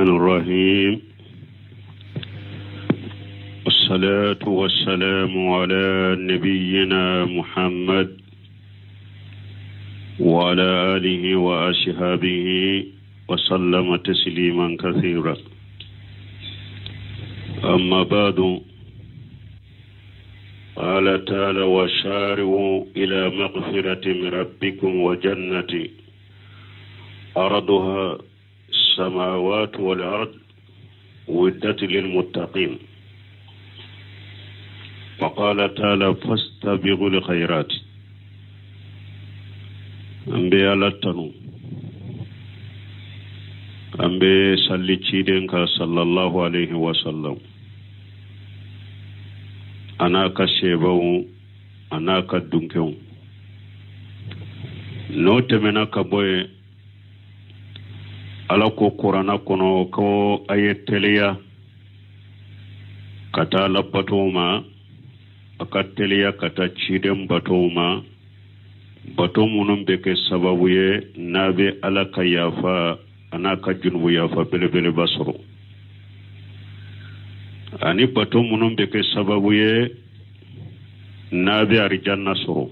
الرحيم والصلاة والسلام على نبينا محمد وعلى آله وأصحابه وسلم تسليما كثيرا. أما بعد، قال تعالى: وسارعوا إلى مغفرة من ربكم وجنة عرضها السماوات والأرض أعدت للمتقين. وقال تعالى: فاستبقوا الخيرات. An bɛ Ala tanu, an bɛ salli ciden kan sallallahu alaihi wasallam, a n'a ka sebaw, a n'a ka dunkew. N'o tɛmɛna ka bɔ yen, Ala ko Kuranna kɔnɔ ko a ye teliya ka taa Ala batow ma, a ka teliya ka taa ciden batow ma, bato minnu bɛ kɛ sababu ye n'a bɛ Ala ka yafa a n'a ka junubu yafa belebeleba sɔrɔ, ani bato minnu bɛ kɛ sababu ye n'a bɛ arijanna sɔrɔ,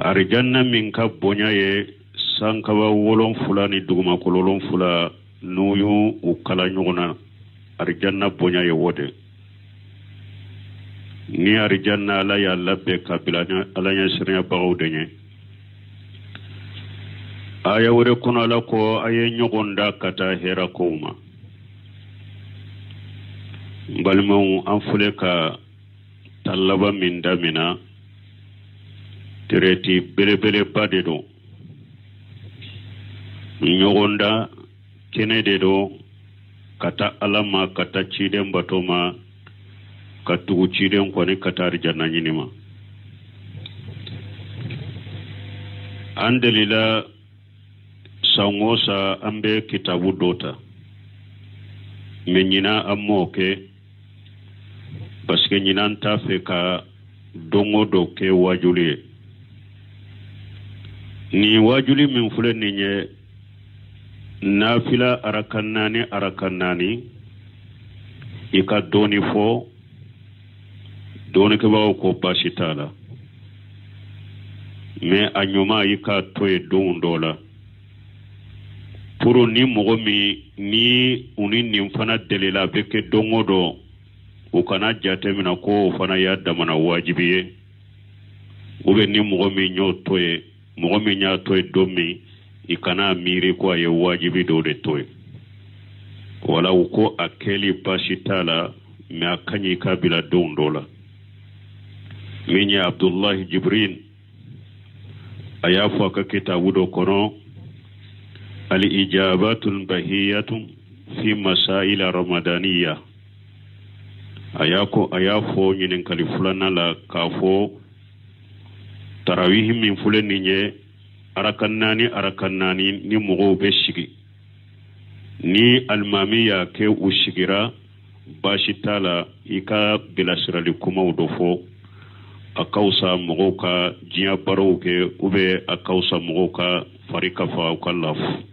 arijanna min ka bonya ye sankaba 7 ni dugumakolo 7 n'u y'u u kala ɲɔgɔn na. Arijanna bonya ye o de ni arijanna Ala y'a labɛn ka bila Ala ɲɛsiranyabagaw de ɲɛ. Aya wɛrɛ kɔnɔ, Ala ko a ye ɲɔgɔn da ka taa hɛrɛ kow ma. N balimaw, an filɛ ka ta laban min damina, traité belebeleba de don, ɲɔgɔn da kɛnɛ de don ka taa Ala ma, ka taa ciden bato ma, ka tugu ciden kɔni, ka taa arijanna ɲini ma. An delila san o san an bɛ kitabu dɔ ta, mɛ ɲinan an m'o kɛ, parce que ɲinan t'a fɛ ka don o dɔ kɛ wajuli ye. Nin wajuli min filɛ nin ye, nafila araka naani, araka naani, i ka dɔɔni fɔ, dɔɔnikɛbagaw ko baasi t'a la, mɛ a ɲuman i k'a to yen don dɔ la, pour ni mɔgɔ min ni u ni nin fana delila, a bɛ kɛ don o don, u kana jateminɛ ko o fana y'a damana wajibi ye. Ou bien ni mɔgɔ min y'o to yen, mɔgɔ min y'a to yen don min, i kana miiri ko a ye wajibi dɔ de to yen. Wala u ko a kɛli baasi t'a la, mɛ a ka ɲi i k'a bila don dɔ la. Min ye Abdulahi Jibrin, a y'a fɔ a ka kitabu dɔ kɔnɔ, al ijabatun bahiyatun fi masaila ramadaniya, a y'a ko a y'a fɔ ɲininkali filanan la k'a fɔ tarawihi min filɛ nin ye, araka naani, araka naani, ni mɔgɔw bɛ sigi, ni alimami y'a kɛ u sigira, baasi t'a la i ka bilasirali kumaw dɔ fɔ. A ka fisa mɔgɔw ka diɲɛ baaraw kɛ, ou bien a ka fisa mɔgɔw ka fari ka faga, u ka lafu.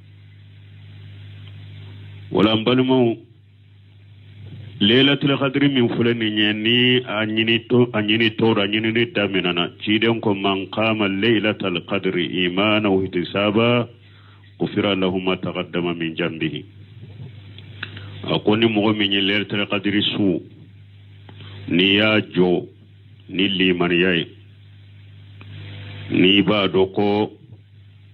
Wala n balimaw, Lailatul Qadri min filɛ nin ye, ni a ɲini to a ɲini tora, ɲinini daminɛna, ciden ko: man qama laylatal qadri imana wa ihtisaba ghufira lahu ma taqaddama min jambihi. A ko ni mɔgɔ min ye Lailatul Qadri su n'i y'a jɔ ni limaniya ye, n'i b'a dɔn ko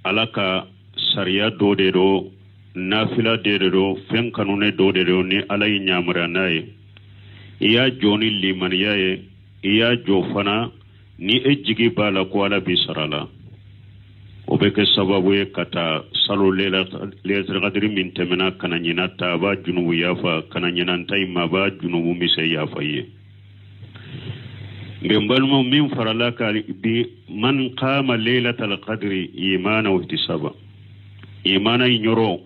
Ala ka sariya dɔ de don, nafila de don, fɛn kanunen dɔ de don, ni Ala y'i yamaruya n'a ye, i y'a jɔ ni limaniya ye, i y'a jɔ fana ni e jigi b'a la ko Ala b'i sara la, o bɛ kɛ sababu ye ka taa salo Lailatul Qadri min tɛmɛna ka na ɲinan ta, a b'a junubu yafa, ka na ɲinan ta in ma, a b'a junubu misɛn yafa i ye. Mɛ n balimaw, min farala ka bi, man qama laylatal qadri imana wa ihtisaba, imana in yɔrɔ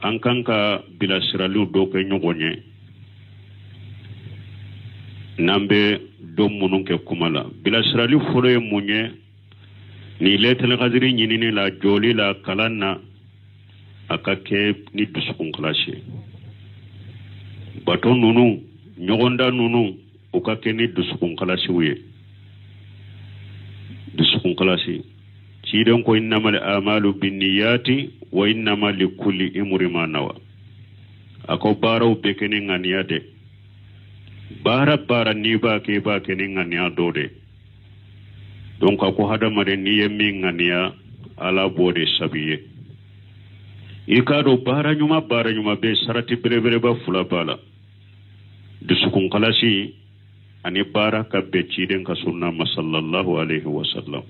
an kan ka bilasiraliw dɔ kɛ ɲɔgɔn ye n'an bɛ don minnu kɛ kuma la. Bilasirali fɔlɔ ye mun ye? Ni Lailatul Qadri ɲinini la, jɔli la, kalan na, A ka kɛ ni dusukun kalasi ye. Bato ninnu, ɲɔgɔndan ninnu, o ka kɛ ni dusukun kalasiw ye. Dusukun kalasi. Ciden ko innamal amalu binniyati wa innama likulli imri ma nawa. A ko baaraw bɛ kɛ ni ŋaniya de. Baara baara n'i b'a kɛ, i b'a kɛ ni ŋaniya dɔ de. Donc a ko hadamaden, n'i ye min ŋaniya, Ala b'o de sabi ye. I k'a dɔn baara ɲuman, baara ɲuman bɛ sarati belebeleba fila b'a la: dusukun kalasi ani baara ka bɛn ciden ka sunna ma sallallahu alaihi wa sallam.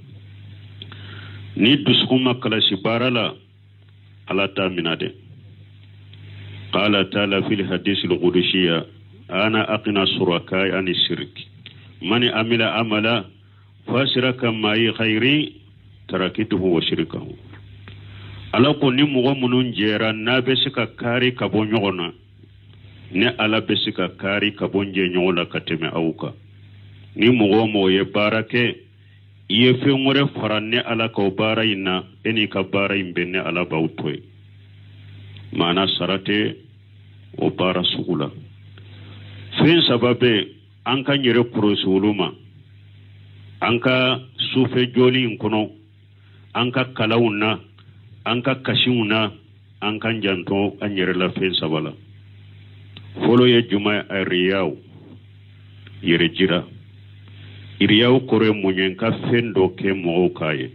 Ni dusukun ma kalasi baara la, Ala t'a mina dɛ. Qala ta'ala fil hadisi al-qudusiyya ana aqna suraka ani shirk man amila amala fasiraka ma'i khairi tarakituhu wa shirkahu. Ala ko ni mɔgɔ minnu jɛra n'a bɛ se ka kari ka bɔ ɲɔgɔn na, ne Ala bɛ se ka kari ka bɔ n jɛ ɲɔgɔn la ka tɛmɛ aw kan. Ni mɔgɔ o mɔgɔ ye baara kɛ, i ye fɛn wɛrɛ fara ne Ala ka o baara in na, e n'i ka baara in bɛn, ne Ala b'aw to yen. Maana sara tɛ o baara sugu la. Fɛn saba bɛ an ka yɛrɛ kɔlɔsi olu ma an ka sufɛ jɔli in kɔnɔ, an ka kalanw na, an ka kasiw na. An k'an janto an yɛrɛ la fɛn saba la. Fɔlɔ ye jumɛn? Riyaw, yɛrɛ jira. Riyaw kɔrɔ ye mun ye? N ka fɛn dɔ kɛ mɔgɔw k'a ye,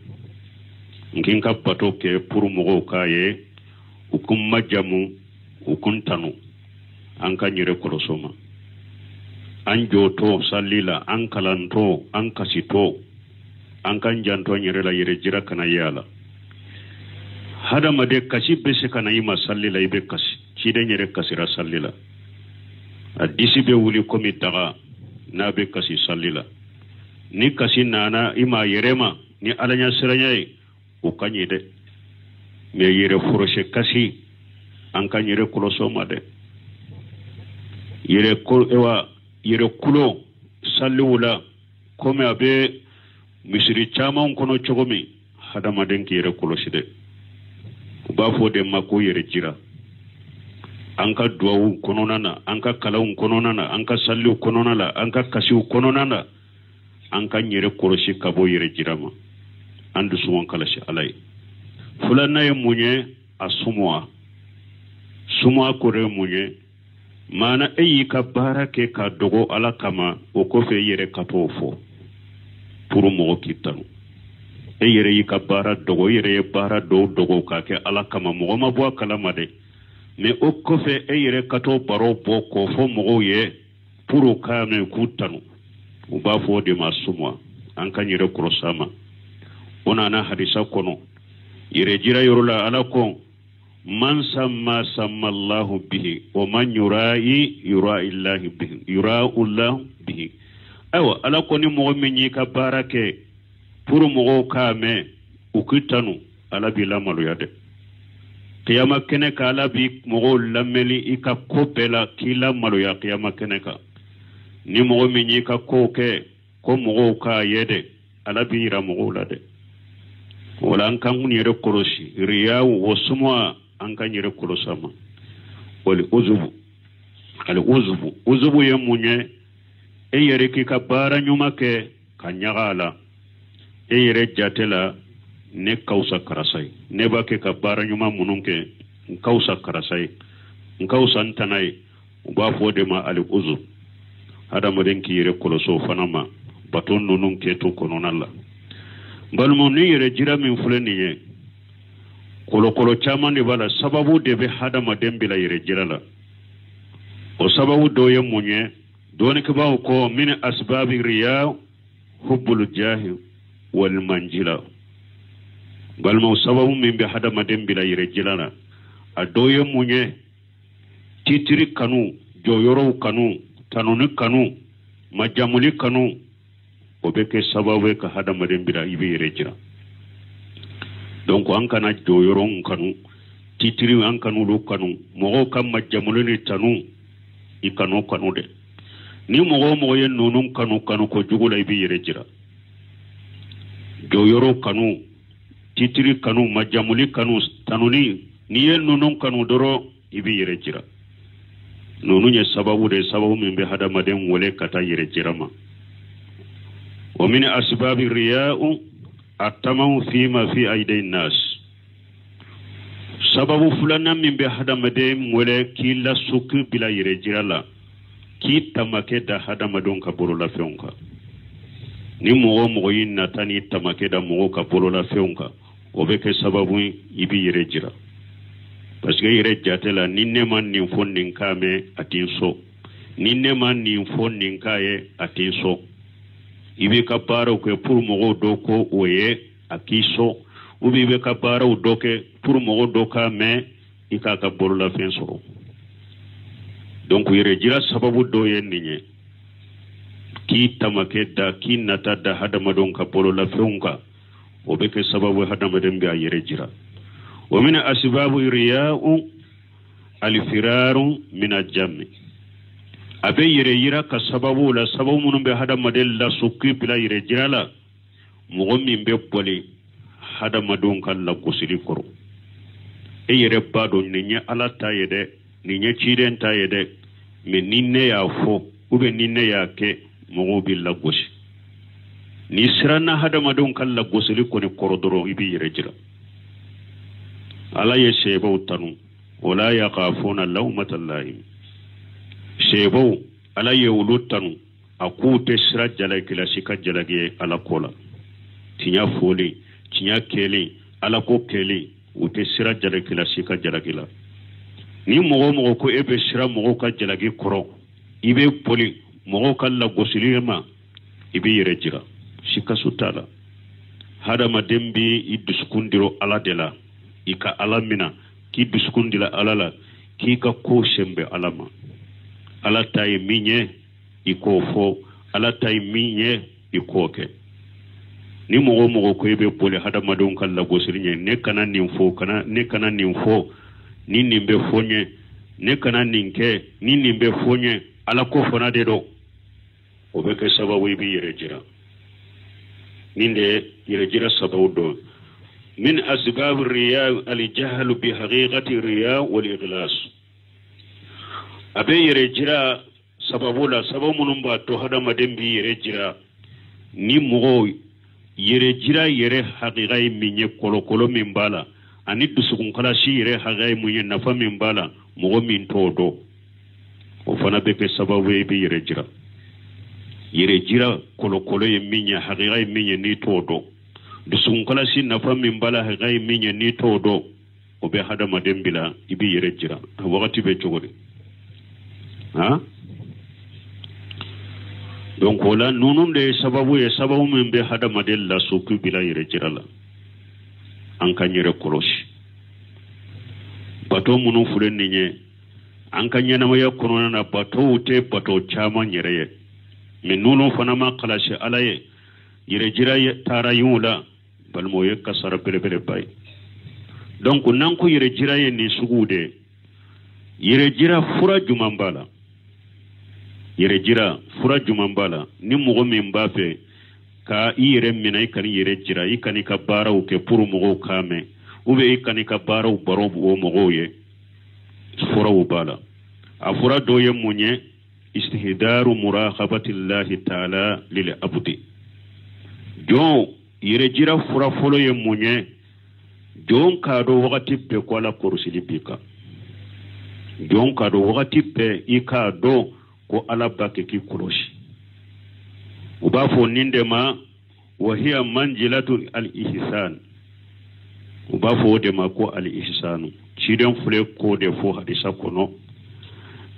n k'i ka bato kɛ pour mɔgɔw k'a ye, u kun majamu, u kun tanu. An ka yɛrɛ kɔlɔsɔ ma an jɔtɔ sali la, an kalantɔ, an kasitɔ, an k'an janto an yɛrɛ la, yɛrɛ jira kana ye a la. Hadamaden, kasi bɛ se ka na i ma sali la, i bɛ kasi. Ciden yɛrɛ kasira sali la, a disi bɛ wuli komi daga n'a bɛ kasi sali la. Ni kasi nana i ma yɛrɛ ma ni Ala ɲɛsiranya ye, o ka ɲi dɛ. Mais yɛrɛ forose kasi, an ka yɛrɛ kɔlɔsɔ ma dɛ. Yɛrɛ ko ewa yɛrɛ kulo saliw la, komi a bɛ misiri caman kɔnɔ cogo min, hadamaden k'i yɛrɛ kɔlɔsi dɛ. U b'a fɔ o de ma ko yɛrɛ jira. An ka duwawu kɔnɔna na, an ka kalanw kɔnɔna na, an ka saliw kɔnɔna la, an ka kasiw kɔnɔna na, an ka yɛrɛ kɔlɔsi ka bɔ yɛrɛ jira ma, an dusukun kalasi Ala ye. Filanan ye mun ye? A sumuwa. Sumuwa kɔrɔ ye mun ye? Maana e y'i ka baara kɛ ka dogo Ala kama, o kɔfɛ i yɛrɛ ka t'o fɔ pour mɔgɔ k'i tanu. E yɛrɛ y'i ka baara dogo, i yɛrɛ ye baara dɔw dogo k'a kɛ Ala kama, mɔgɔ ma bɔ a kalama dɛ. Mais o kɔfɛ e yɛrɛ ka t'o baro bɔ k'o fɔ mɔgɔw ye pour k'a mɛn k'u tanu, u b'a fɔ o de ma sumuwa. An ka yɛrɛ kɔlɔsi a ma. O nana hadisa kɔnɔ yɛrɛ jira yɔrɔ la, Ala ko man samma samma Allahu bihi wa man yura'i yura'i Allahu bihi yura'u Allahu bihi. Ayiwa, Ala ko ni mɔgɔ min y'i ka baara kɛ pour mɔgɔw k'a mɛn, u k'i tanu, Ala b'i lamaloya dɛ. Kiyama kɛnɛ kan, Ala b'i mɔgɔw lamɛnli i ka ko bɛɛ la k'i lamaloya kiyama kɛnɛ kan. Ni mɔgɔ min y'i ka kow kɛ ko mɔgɔw k'a ye dɛ, Ala b'i yira mɔgɔw la dɛ. Wala an k'an kun yɛrɛ kɔlɔsi riyaw wa sumuwa, an k'an yɛrɛ kɔlɔsi a ma. Wali uzubu, ali uzubu. Uzubu ye mun ye? E yɛrɛ k'i ka baara ɲuman kɛ ka ɲaga a la, e yɛrɛ jate la ne ka fisa karisa ye, ne b'a kɛ ka baara ɲuman minnu kɛ, n ka fisa karisa ye, n ka fisa n tana ye. U b'a fɔ o de ma ali uzu. Hadamaden k'i yɛrɛ kɔlɔsi o fana ma bato ninnu kɛto kɔnɔna la. N balimaw, ni yɛrɛ jira min filɛ nin ye, kɔlɔkɔlɔ caman de b'a la. Sababu de bɛ hadamaden bila yɛrɛ jira la. O sababu dɔ ye mun ye? Dɔnnikɛbaaw ko min asbabi riya hubbul jahi wal manjila. Balimaw, sababu min bɛ hadamaden bila yɛrɛ jira la, a dɔ ye mun ye? Titiri kanu, jɔyɔrɔw kanu, tanuni kanu, majamuli kanu, o bɛ kɛ sababu ye ka hadamaden bila i bɛ yɛrɛ jira. Donc an kana jɔyɔrɔw kanu, titiri an kan'olu kanu, mɔgɔw ka majamuli ni tanu, i kan'o kanu dɛ. Ni mɔgɔ o mɔgɔ ye ninnu kanu kanu kojugu la, i bɛ yɛrɛ jira. Jɔyɔrɔ kanu, titiri kanu, majamuli kanu, tanuni. N'i ye ninnu kanu dɔrɔn i b'i yɛrɛ jira. Ninnu ye sababu de ye, sababu min bɛ hadamaden wele ka taa yɛrɛ jira ma. Wa min asbabi riya'u atamaw fima fi aidi nas. Sababu filanan min bɛ hadamaden wele k'i lasu k'i bila yɛrɛ jira la, k'i tamakɛ da hadamadenw ka bololafɛnw kan. Ni mɔgɔ o mɔgɔ y'i nata n'i tamakɛ da mɔgɔw ka bololafɛnw kan, o bɛ kɛ sababu ye i b'i yɛrɛ jira. Parce que i yɛrɛ jate la, ni ne ma nin fɔ nin k'a mɛn, a tɛ n sɔn. Ni ne ma nin fɔ nin k'a ye, a tɛ n sɔn. I b'i ka baaraw kɛ pour mɔgɔw dɔ ko o ye, a k'i sɔn. Ou bien i bɛ ka baaraw dɔ kɛ pour mɔgɔ dɔ k'a mɛn, i k'a ka bololafɛn sɔrɔ. Donc yɛrɛ jira sababu dɔ ye nin ye, k'i tamakɛ da, k'i nata da hadamadenw ka bololafɛnw kan, o bɛ kɛ sababu ye hadamaden bɛ a yɛrɛ jira. Wa min asbabu riya'u alfiraru min aljammi. A bɛ yɛrɛ yira ka sababu la, sababu minnu bɛ hadamaden lasu k'i bila yɛrɛ jira la, mɔgɔ min bɛ boli hadamadenw ka lagosili kɔrɔ. E yɛrɛ b'a dɔn nin ye Ala ta ye dɛ, nin ye ciden ta ye dɛ, mais ni ne y'a fɔ ou bien ni ne y'a kɛ, mɔgɔw b'i lagosi. N'i siranna hadamadenw ka lagosili kɔni kɔrɔ dɔrɔn, i b'i yɛrɛ jira. Ala ye seebaw tanu, wala yakhafuna lawmata laim. Seebaw, Ala ye olu tanu, a k'u tɛ sira jalakila si ka jalaki ye Ala ko la. Tiɲɛ fɔlen, tiɲɛ kɛlen, Ala ko kɛlen, u tɛ sira jalakila si ka jalaki la. Ni mɔgɔ o mɔgɔ ko e bɛ sira mɔgɔw ka jalaki kɔrɔ, i bɛ boli mɔgɔw ka lagosili ma, i b'i yɛrɛ jira. Sikaso t'a la. Hadamaden b'i dusukun dira Ala de la, i ka Ala mina, k'i dusukun dira Ala la, k'i ka ko sɛnbɛ Ala ma. Ala ta ye min ye, i k'o fɔ. Ala ta ye min ye, i k'o kɛ. Ni mɔgɔ o mɔgɔ ko e bɛ boli hadamadenw ka lagosili ɲɛ, ne kana nin fɔ, kana, ne kana nin fɔ, ni nin bɛ fɔ n ye, ne kana nin kɛ, ni nin bɛ fɔ n ye, Ala ko fana de don. O bɛ kɛ sababu i b'i yɛrɛ jira. Nin de ye yɛrɛ jira sababu dɔ. Min asbab riya al-jahlu bi haqiqati riya wal ikhlas. A bɛ yɛrɛ jira sababu la, sababu minnu b'a to hadamaden b'i yɛrɛ jira. Ni mɔgɔw yɛrɛ jira yɛrɛ hakika ye min ye, kɔlɔkɔlɔ min b'a la, ani dusukunkalasi yɛrɛ hakika ye mun ye, nafa min b'a la, mɔgɔ min t'o dɔn, o fana bɛ kɛ sababu ye i b'i yɛrɛ jira. Yɛrɛ jira kɔlɔkɔlɔ ye min ye, hakika ye min ye, n'i t'o dɔn, dusukunkalasi nafa min b'a la, hakika ye min ye, n'i t'o dɔn, o bɛ hadamaden bila i b'i yɛrɛ jira. A wagati bɛ cogo di? Han? Donc o la ninnu de ye sababu ye, sababu min bɛ hadamaden lasu k'i bila yɛrɛ jira la. An ka yɛrɛ kɔlɔsi. Bato minnu filɛ nin ye, an ka ɲɛnamaya kɔnɔna na, batow tɛ bato caman yɛrɛ ye. Mais ninnu fana ma kalasi Ala ye, yɛrɛ jira taara yen la, balimaw, ye kasara belebeleba ye. Donc n'an ko yɛrɛ jira ye nin suguw de ye, yɛrɛ jira fura jumɛn b'a la? Yɛrɛ jira fura jumɛn b'a la? Ni mɔgɔ min b'a fɛ ka i yɛrɛ minɛ, i kan'i yɛrɛ jira, i kan'i ka baaraw kɛ pour mɔgɔw k'a mɛn, ou bien i kan'i ka baaraw baro bɔ mɔgɔw ye, furaw b'a la. A fura dɔ ye mun ye? Istihdaru muraqabatillahi ta'ala lil abdi. Jɔn yɛrɛ jira fura fɔlɔ ye mun ye? Jɔn k'a dɔn wagati bɛɛ ko Ala kɔlɔsili b'i kan. Jɔn k'a dɔn wagati bɛɛ, i k'a dɔn ko Ala b'a kɛ k'i kɔlɔsi. U b'a fɔ nin de ma wa hiya manzilatu al-ihsan. U b'a fɔ o de ma ko al-ihsanu. Ciden filɛ k'o de fɔ hadisa kɔnɔ.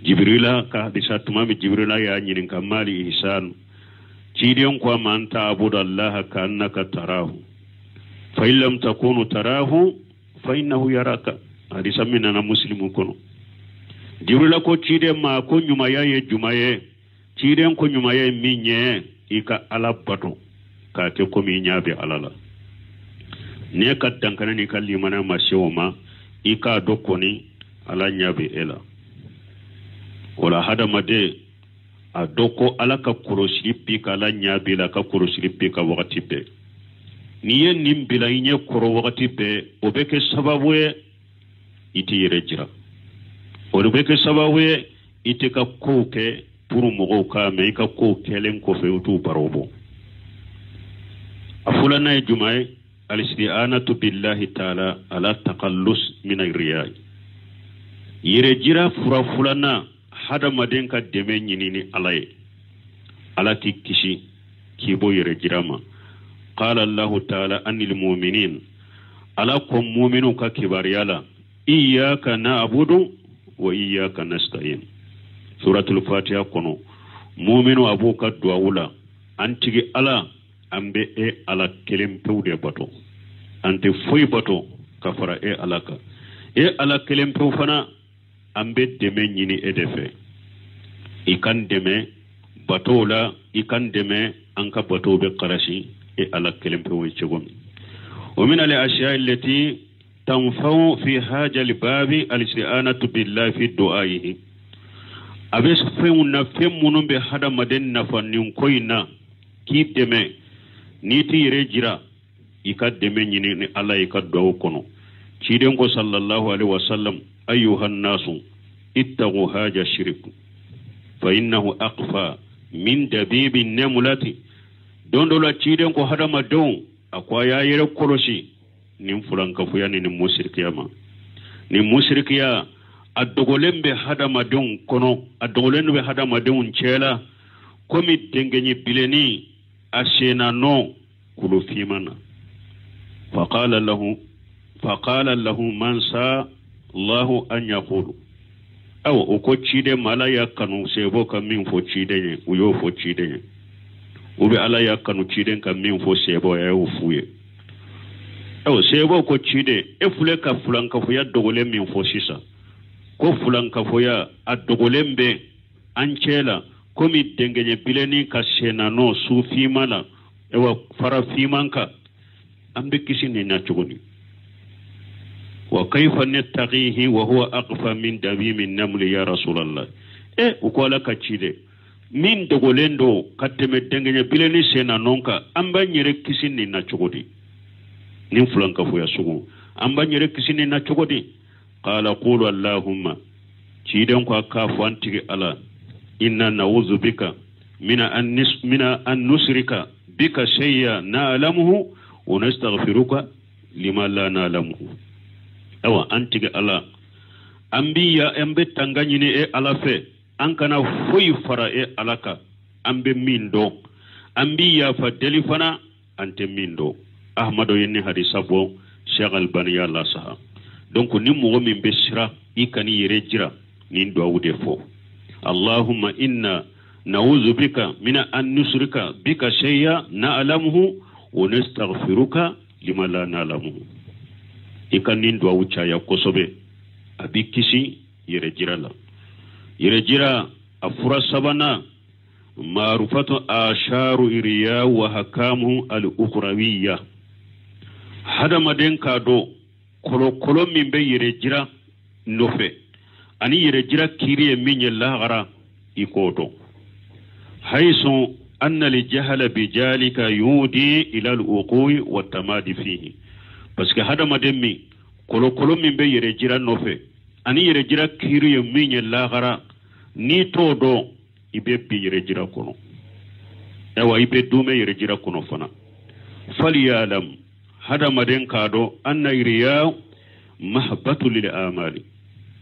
Jibrila ka hadisa, tuma min Jibrila y'a ɲininka mali ihsanu, ciden ko a ma an ta'budallaha ka'annaka tarahu fa in lam takunu tarahu fa innahu yaraka. Hadisa min nana Muslimu kɔnɔ. Jibrila ko ciden ma ko ɲumanya ye juma ye? Ciden ko ɲumanya ye min ye, i ka Ala bato k'a kɛ komi i ɲɛ bɛ Ala la. N'e ka dankari n'i ka limaniya ma se o ma, i k'a dɔn kɔni Ala ɲɛ bɛ e la. O la hadamaden a dɔn ko Ala ka kɔlɔsili b'i kan, Ala ɲɛ b'i la, a ka kɔlɔsili b'i kan wagati bɛɛ. N'i ye nin bila i ɲɛ kɔrɔ wagati bɛɛ, o bɛ kɛ sababu ye I t'i yɛrɛ jira, o de bɛ kɛ sababu ye i tɛ ka kow kɛ pour mɔgɔw k'a mɛn. I ka kow kɛlen kɔfɛ, u t'u baro bɔ. A filanan ye jumɛn ye? Alisti'anatu billahi taala ala takallus min riya. Yɛrɛ jira fura filanan, hadamaden ka dɛmɛ ɲini ni Ala ye, Ala k'i kisi k'i bɔ yɛrɛ jira ma. Qala Allahu taala anil muminin, Ala ko muminu ka kibaruya la: iyyaka na'budu wa iyyaka nasta'in. Suratul Fatiha kɔnɔ, muminu a b'u ka duwawu la: an tigi Ala, an bɛ e Ala kelen pewu de bato, an tɛ foyi bato ka fara e Ala kan. E Ala kelen pewu fana, an bɛ dɛmɛ ɲini e de fɛ. I kan dɛmɛ batow la, i kan dɛmɛ an ka batow bɛ karasi e Ala kelen pewu ye cogo min. Wa min al ashiya allati tanfa'u fi haja al babi al isti'anatu billahi fi du'aihi. A bɛ fɛnw na, fɛn minnu bɛ hadamaden nafa nin ko in na k'i dɛmɛ n'i t'i yɛrɛ jira, i ka dɛmɛ ɲini ni Ala ye i ka duwawu kɔnɔ. Ciden ko sallallahu alaihi wasallam: ayyuha nnasu ittaqu haja shirk fa innahu aqfa min dabibi namulati. Don dɔ la, ciden ko hadamadenw, a ko a y'a yɛrɛ kɔlɔsi nin fulankafoya ni nin musirikiya ma. Nin musirikiya, a dogolen bɛ hadamadenw kɔnɔ, a dogolen bɛ hadamadenw cɛ la komi dengɛɲɛ bilenni a senna nɔ kulu finman na. Faqala lahu man sa Allahu an yaqulu. Awa, o ko ciden ma, Ala y'a kanu sebo ka min fɔ ciden ye, u y'o fɔ ciden ye. U bɛ Ala y'a kanu ciden ka min fɔ sebo, a y'o f'u ye. Awa, sebo ko ciden, e filɛ ka fulankafoya dogolen min fɔ sisan, ko fulankafoya a dogolen bɛ an cɛ la komi dengɛɲɛ bilenni ka senna nɔ su finman la, ayiwa, fara finman kan, an bɛ kisi nin na cogo di? Wa kaifa nattaqihi wa huwa aqfa min dabimi namli ya rasulallah? E, u ko Ala ka ci dɛ, min dogolen don ka tɛmɛ dengɛɲɛ bilenni senna nɔ kan, an b'an yɛrɛ kisi nin na cogo di? Nin fulankafoya sugu, an b'an yɛrɛ kisi nin na cogo di? Qala qulu allahumma. Ciden ko a k'a fɔ: an tigi Ala, inna na'udhu bika mina an nusrika bika shay'a na'lamuhu wa nastaghfiruka lima la na'lamuhu. Awa, an tigi Ala, an bi ya an bɛ tanga ɲini e Ala fɛ, an kana foyi fara e Ala kan an bɛ min dɔn. An bi yafa deli fana an tɛ min dɔn. Ahmadu ye ni hadisa bɔ, Sheikh Albani y'a lasaha. Donc ni mɔgɔ min bɛ sira i kan'i yɛrɛ jira, nin duwawu de fɔ: allahumma inna na'udhu bika mina an nusrika bika shay'a na'lamuhu wa nastaghfiruka lima la na'lamuhu. I ka nin duwawu caya kosɛbɛ, a b'i kisi yɛrɛ jira la. Yɛrɛ jira a fura sabanan: ma'rufatu asharu iriya wa hakamu al ukhrawiyya. Hadamaden k'a dɔn kɔlɔkɔlɔ min bɛ yɛrɛ jira nɔfɛ ani yɛrɛ jira kiiri ye min ye lahara, i k'o dɔn. Haisu anna al-jahala bijalika yudi ila al-uqui wa tamadi fihi, parce que hadamaden min kɔlɔkɔlɔ min bɛ yɛrɛ jira nɔfɛ ani yɛrɛ jira kiiri ye min ye lahara, n'i t'o dɔn, i bɛ bin yɛrɛ jira kɔnɔ. Ayiwa, i bɛ dumɛ yɛrɛ jira kɔnɔ fana. Falyalam, hadamaden k'a dɔn anna riya mahbatu lil amali.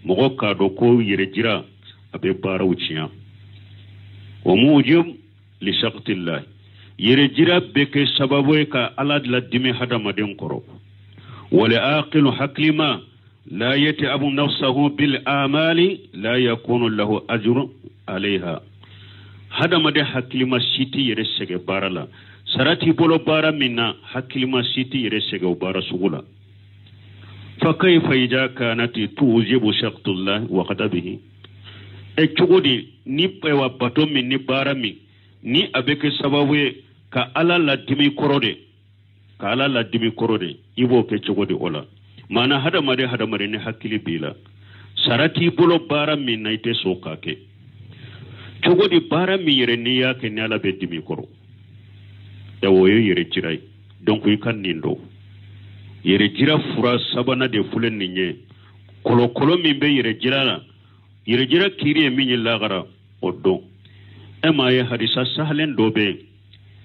Mɔgɔ k'a dɔn ko yɛrɛ jira a bɛ baaraw tiɲɛ. Wa mujib li saktillah, yɛrɛ jira bɛ kɛ sababu ye ka Ala ladimi hadamaden kɔrɔ. Wal aqilu, hakilima, la yat'abu nafsahu bil amali la yakunu lahu ajrun alayha. Hadamaden hakilima si t'i yɛrɛ sɛgɛ baara la sara t'i bolo baara min na. Hakilima si t'i yɛrɛ sɛgɛ o baara sugu la. Fa kayfa idha kanat tujibu shaqtullah wa ghadabihi? E, cogo di ni ayiwa bato min ni baara min ni a bɛ kɛ sababu ye ka Ala ladimi kɔrɔ de, ka Ala ladimi kɔrɔ de, i b'o kɛ cogo di o la? Maana hadamaden ni hakili b'i la, sara t'i bolo baara min na, i tɛ sɔn k'a kɛ cogo di? Baara min yɛrɛ n'i y'a kɛ ni Ala bɛ dimi kɔrɔ, o ye yɛrɛ jira ye. Donc i ka nin dɔn, yɛrɛ jira fura sabanan de filɛ nin ye. Kɔlɔkɔlɔ min bɛ yɛrɛ jira la, yɛrɛ jira kiiri ye min ye lagara, o dɔn. E m'a ye hadisa sahalen dɔ bɛ yen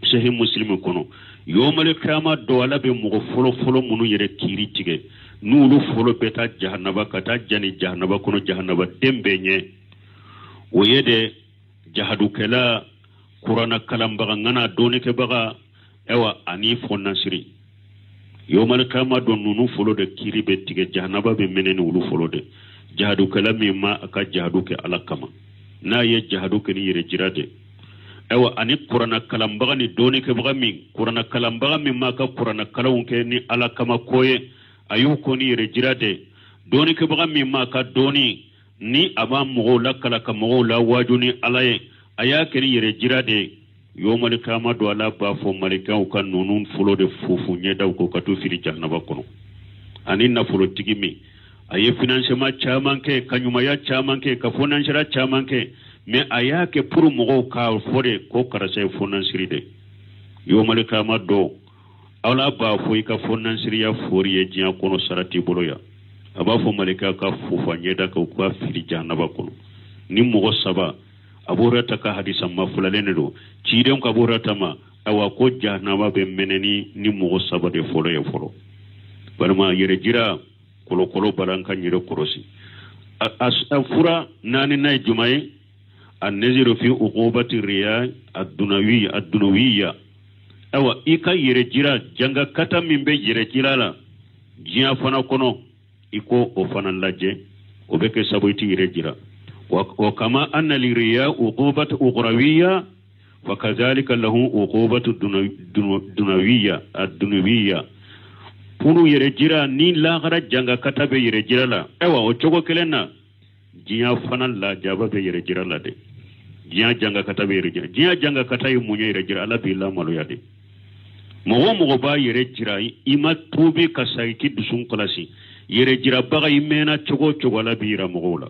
Sahih Muslim kɔnɔ, yomali kiyama dɔ Ala bɛ mɔgɔ fɔlɔ fɔlɔ minnu yɛrɛ kiiri tigɛ, n'olu fɔlɔ bɛ taa jahanaba ka taa jani jahanaba kɔnɔ, jahanaba den bɛɛ ɲɛ, o ye de jahadukɛla, kurana kalanbaga ŋana, dɔnnikɛbaga, ayiwa ani fɔnnasiri. Yomali kiyama dɔ ninnu fɔlɔ de kiiri bɛ tigɛ, jahanaba bɛ mɛnɛ ni olu fɔlɔ de. Jahadukɛla min ma a ka jahadu kɛ Ala kama, n'a ye jahadu kɛ ni yɛrɛ jira de, ayiwa ani kurana kalanbaga ni dɔnnikɛbaga min, kurana kalanbaga min m'a ka kurana kalanw kɛ ni Ala kama ko ye, a y'u ko ni yɛrɛ jira de, dɔnnikɛbaga min m'a ka dɔnni ni a b'a mɔgɔw lakala ka mɔgɔw lawaju ni Ala ye, a y'a kɛ ni yɛrɛ jira de. Yomali kiyama dɔ Ala b'a fɔ malikaw ka ninnu fɔlɔ de fufu ɲɛdaw ko ka t'u fili jahanaba kɔnɔ. Ani nafolotigi min a ye financement caman kɛ, ka ɲumanya caman kɛ, ka fɔnansira caman kɛ, mais a y'a kɛ pour mɔgɔw k'a fɔ de ko karisa ye fɔnansiri de. Yomali kiyama dɔ Ala b'a fɔ i ka fɔnansiriya fori ye diɲɛ kɔnɔ, sara t'i bolo yan. A b'a fɔ malika ka fufa ɲɛda kan, u k'a fili jahanaba kɔnɔ. Ni mɔgɔ saba, Abu Hurairata ka hadisa ma filalen de don, ciden ko Abu Hurairata ma, ayiwa ko jahanaba bɛ mɛnɛ ni mɔgɔ saba de fɔlɔ ye fɔlɔ. Walima yɛrɛ jira kɔlɔkɔlɔ bala an ka yɛrɛ kɔlɔsi. A fura naaninan ye jumɛn ye? An-naziru fi uqubati riya ad-dunawi ad-dunawiya. Ayiwa i ka yɛrɛ jira janga kata min bɛ yɛrɛ jira la diɲɛ fana kɔnɔ, i ko o fana lajɛ, o bɛ kɛ sababu i t'i yɛrɛ jira. Wa kama anna liriya uqubatu ukhrawiya fa kadhalika lahu uqubatu dunawiya ad-dunawiya. Puru yɛrɛ jira ni lahara janga kata bɛ yɛrɛ jira la, ayiwa o cogo kelen na diɲɛ fana lajaba bɛ yɛrɛ jira la dɛ. Diɲɛ janga kata bɛ yɛrɛ jira. Diɲɛ janga kata ye mun ye yɛrɛ jira? Ala b'i lamaloya de. Mɔgɔ o mɔgɔ b'a yɛrɛ jira, i ma tuubi ka sa i k'i dusu kɔlɔsi. Yɛrɛ jirabaga i mɛnna cogo o cogo, Ala b'i yira mɔgɔw la.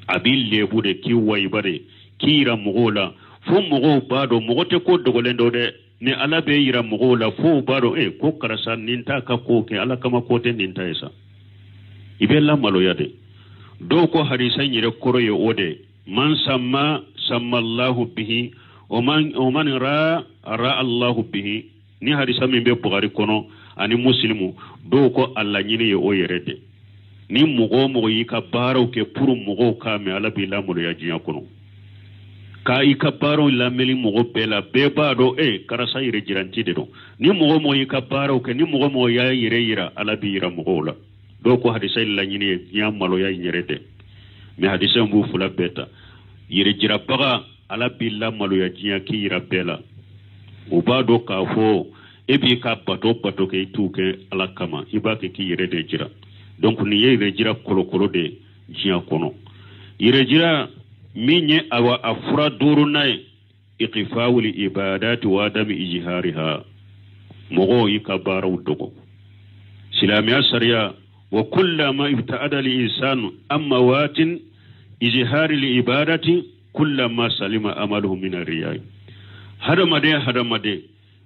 A b'i lebu de, k'i wayiba de, k'i yira mɔgɔw la fo mɔgɔw b'a dɔn. Mɔgɔ tɛ ko dogolen dɔn dɛ, ni Ala bɛ yira mɔgɔw la fo u b'a dɔn, ko karisa nin t'a ka ko kɛ, Ala kama ko tɛ nin ta ye sa. I bɛ lamaloya de. Dɔw ko hadisa in yɛrɛ kɔrɔ ye o de, man samma samma Allahu bihi o man ra ra Allahu bihi. Ni hadisa min bɛ Bukhari kɔnɔ ani Muslimu, dɔw ko a laɲini ye o yɛrɛ de. Ni mɔgɔ o mɔgɔ y'i ka baaraw kɛ pour mɔgɔw k'a mɛn, Ala b'i lamaloya diɲɛ kɔnɔ. Ka i ka baaraw lamɛnni mɔgɔ bɛɛ la, bɛɛ b'a dɔn, karisa yɛrɛ jiranti de don. Ni mɔgɔ o mɔgɔ y'i ka baaraw kɛ, ni mɔgɔ o mɔgɔ y'a yɛrɛ yira, Ala b'i yira mɔgɔw la. Dɔw ko hadisa in laɲini ye diɲɛ maloya in yɛrɛ de, mais hadisa in b'u fila bɛɛ ta. Yɛrɛ jirabaga, Ala b'i lamaloya diɲɛ k'i yira bɛɛ la. U b'a dɔn k'a fɔ e b'i ka bato bato kɛ, i t'u kɛ Ala kama, i b'a kɛ k'i yɛrɛ de jira. Donc nin ye yɛrɛ jira kɔlɔkɔlɔ de ye diɲɛ kɔnɔ. Yɛrɛ jira min ye awa a fura duurunan ye, iqfa'ul ibadati wa adami ijhariha. Mɔgɔw y'i ka baaraw dogo. Silamɛya sariya, wa kullama ibta'ada al-insanu an mawatin ijhari al-ibadati kullama salima amaluhu min ar-riya. Hadamaden hadamaden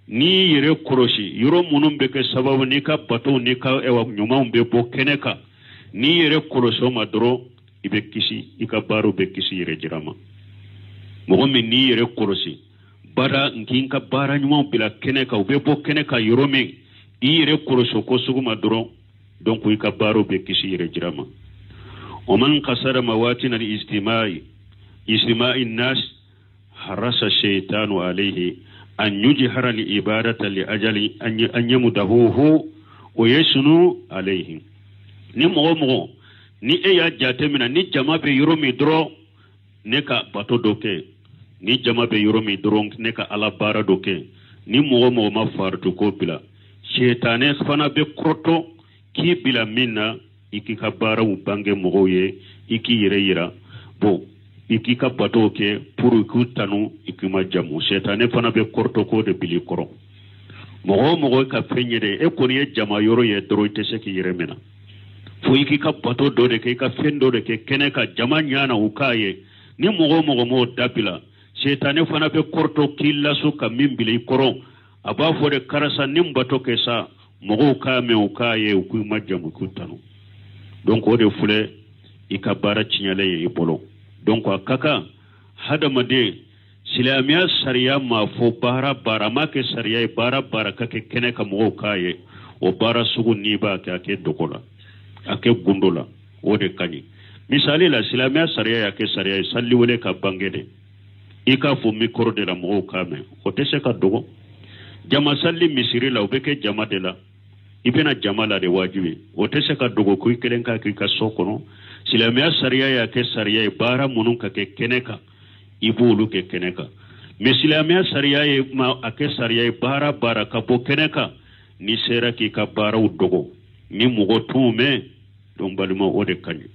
n'i yɛrɛ kɔlɔsi yɔrɔ minnu bɛ kɛ sababu n'i ka batow n'i ka ɲumanw bɛ bɔ kɛnɛ kan, n'i yɛrɛ kɔlɔsi o ma dɔrɔn i bɛ kisi, i ka baaraw bɛ kisi yɛrɛ jira ma. Mɔgɔ min n'i yɛrɛ kɔlɔsi baara n k'i ka baara ɲumanw bila kɛnɛ kan, u bɛ bɔ kɛnɛ kan yɔrɔ min, i yɛrɛ kɔlɔsi o ko sugu ma dɔrɔn, donc i ka baaraw bɛ kisi yɛrɛ jira ma. Wa man qasara mawatin al-ijtimai ijtimai an-nas harasa shaytanu alayhi an yujhara li ibadata li ajali an yamudahuhu wa yasnu alayhi. Ni mɔgɔ mɔgɔ ni e y'a jate minɛ ni jama bɛ yɔrɔ min dɔrɔn ne ka bato dɔ kɛ, ni jama bɛ yɔrɔ min dɔrɔn ne ka ala baara dɔ kɛ, ni mɔgɔ mɔgɔ ma faratu ko bila, setanɛ fana bɛ kɔrɔtɔ k'i bila min na, i k'i ka baaraw bange mɔgɔw ye, i k'i yɛrɛ yira, bon i k'i ka batow kɛ pour k'u tanu, i k'i ma jamu. Setanɛ fana bɛ kɔrɔtɔ k'o de bil'i kɔrɔ. Mɔgɔ o mɔgɔ ka fɛn ye dɛ, e kɔni ye jama yɔrɔ ye dɔrɔn, i tɛ se k'i yɛrɛ minɛ, fo i k'i ka bato dɔ de kɛ, i ka fɛn dɔ de kɛ kɛnɛ kan, jama ɲana u k'a ye. Ni mɔgɔ o mɔgɔ m'o dabila, setanɛ fana bɛ kɔrɔtɔ k'i laso ka min bila i kɔrɔ. A b'a fɔ de, karisa ni n bato kɛ sa, mɔgɔw k'a mɛn, u k'a ye, u k'u ma jamu, k'u tanu. Donc o de filɛ i ka baara tiɲɛlen ye i bolo. Donc a ka kan hadamaden, silamɛya sariya m'a fɔ baara baara, a m'a kɛ sariya ye baara baara ka kɛ kɛnɛ ka mɔgɔw k'a ye. O baara sugu n'i b'a kɛ, a kɛ dogo la, a kɛ gundo la, o de ka ɲi. Misali la, silamɛya sariya y'a kɛ sariya ye saliwele ka bange de, i k'a fɔ mikoro de la mɔgɔw k'a mɛn, o tɛ se ka dogo. Jama sali misiri la, o bɛ kɛ jama de la, i bɛna jama la de, wajibi, o tɛ se ka dogo ko i kelen k'a k'i ka so kɔnɔ. Silamɛya sariya y'a kɛ sariya ye baara minnu ka kɛ kɛnɛ kan, i b'olu kɛ kɛnɛ kan. Mais silamɛya sariya ye ma a kɛ sariya ye baara baara ka bɔ kɛnɛ kan, n'i sera k'i ka baaraw dogo ni mɔgɔ t'u mɛn, donc balima, o de ka ɲi,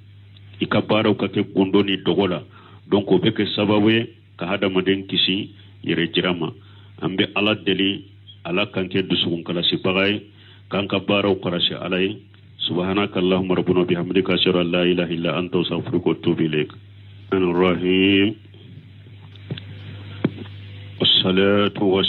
i ka baaraw ka kɛ gundo ni dogo la. Donc o bɛ kɛ sababu ye ka hadamaden kisi yɛrɛ jira ma. An bɛ Ala deli, Ala k'an kɛ dusukun kalasibaga ye, k'an ka baaraw kalasi Ala ye. Subhanaka allahumma rabbana bihamdika, ashhadu an la ilaha illa anta, astaghfiruka wa atubu ilayk. Rahim. Wassalatu.